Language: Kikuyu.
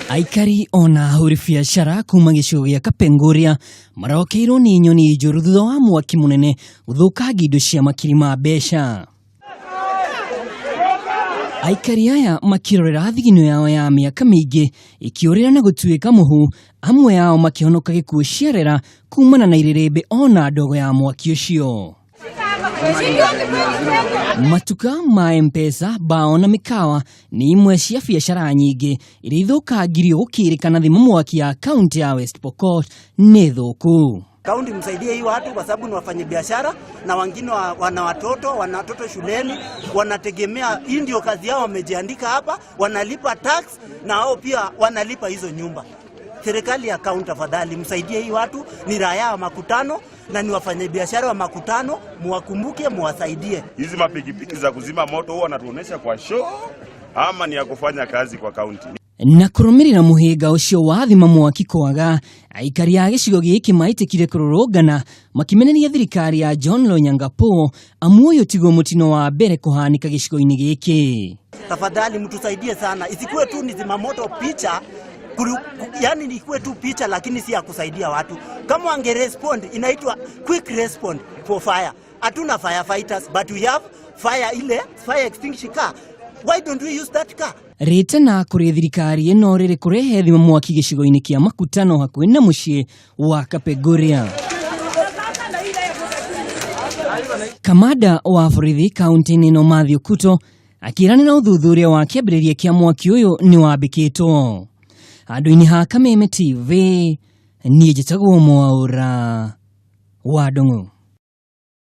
Aikari ona ahũri biacara kuma gĩcigo gĩa Kapenguria marokeirwo nĩ nyoni njũru thutha wa mwaki mũnene gũthũkangia indo cia makiri ma mbeca. Aikari aya makĩrorera thigino yao ya mĩaka mĩingĩ ĩkĩũrĩra na gũtuĩka mũhu, amwe ao makĩhonoka gĩkuũ ciarera kumana na irĩrĩmbĩ ona ndogo ya mwaki ũcio. Matuka ma M-Pesa, bao na mĩkawa nĩ imwe cia biacara nyingĩ iria ithũkangirio gũkĩrĩkana thimũ mwaki ya kaunti ya West Pokot nĩ thũku. Kaunti msaidie hii watu kwa sababu ni wafanyabiashara na wengine wana watoto, wana watoto shuleni, wanategemea hii ndio kazi yao, wamejiandika hapa, wanalipa tax na wao pia wanalipa hizo nyumba. Serikali ya kaunti tafadhali msaidie hii watu, ni raia wa Makutano na ni wafanyabiashara wa Makutano, muwakumbuke, muwasaidie. Hizi mapikipiki za kuzima moto huwa wanatuonesha kwa show ama ni ya kufanya kazi kwa kaunti. Na kũrũmĩrĩra mũhĩnga ũcio wa thima mwaki kwaga, aikari a gĩcigo gĩkĩ maitĩkire kũrũrũngana makĩmeneria thirikari ya John Lonyangapuo amu ũyũ tiguo mũtino wa mbere kũhanĩka gĩcigo-inĩ gĩkĩ. Tafadhali mtusaidie sana, isikuwe tu ni zimamoto picha yani ikuwe tu picha lakini si ya kusaidia watu. Kama wange respond, inaitwa quick respond for fire. Hatuna firefighters but we have fire, ile fire extinguisher car. Why don't we use that car? Rĩtana kũrĩ thirikari ĩno rĩrĩ kũrehe thima mwaki gĩcigo-inĩ kĩa Makutano hakuhĩ na mũciĩ wa Kapenguria. Kamanda wa borithi kaunti-inĩ ĩno Mathew Kuto akĩranĩra ũthuthuria wa kĩambĩrĩria kĩa mwaki ũyũ nĩ wambĩkĩtwo. Handũ-inĩ ha Kameme TV, niĩ njĩtagwo Mwaũra wa Ndung'u.